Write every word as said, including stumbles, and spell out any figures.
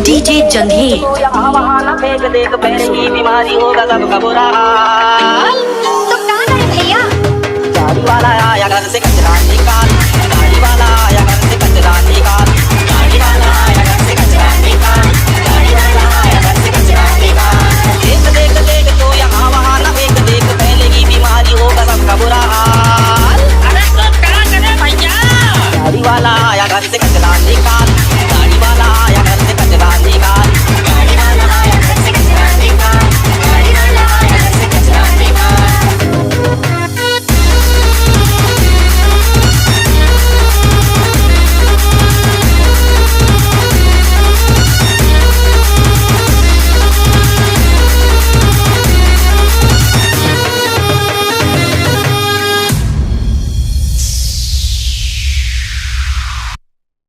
DJ Jangir. तू यहाँ वहाँ ना फेंक, देख फैलेगी बीमारी, होगा सबका बुरा हाल। तो कहाँ गए भैया? झाड़ू वाला आया घर से कचरा निकाल, झाड़ू वाला आया घर से कचरा निकाल, झाड़ू वाला आया घर से कचरा निकाल, झाड़ू वाला आया घर से कचरा निकाल। देख देख देख तू यहाँ वहाँ ना फेंक, देख फैलेगी बीमारी, होगा सबका बुरा हाल। अरे तो क्या करे भैया? झाड़ू वाला आया घर से कचरा निकाल।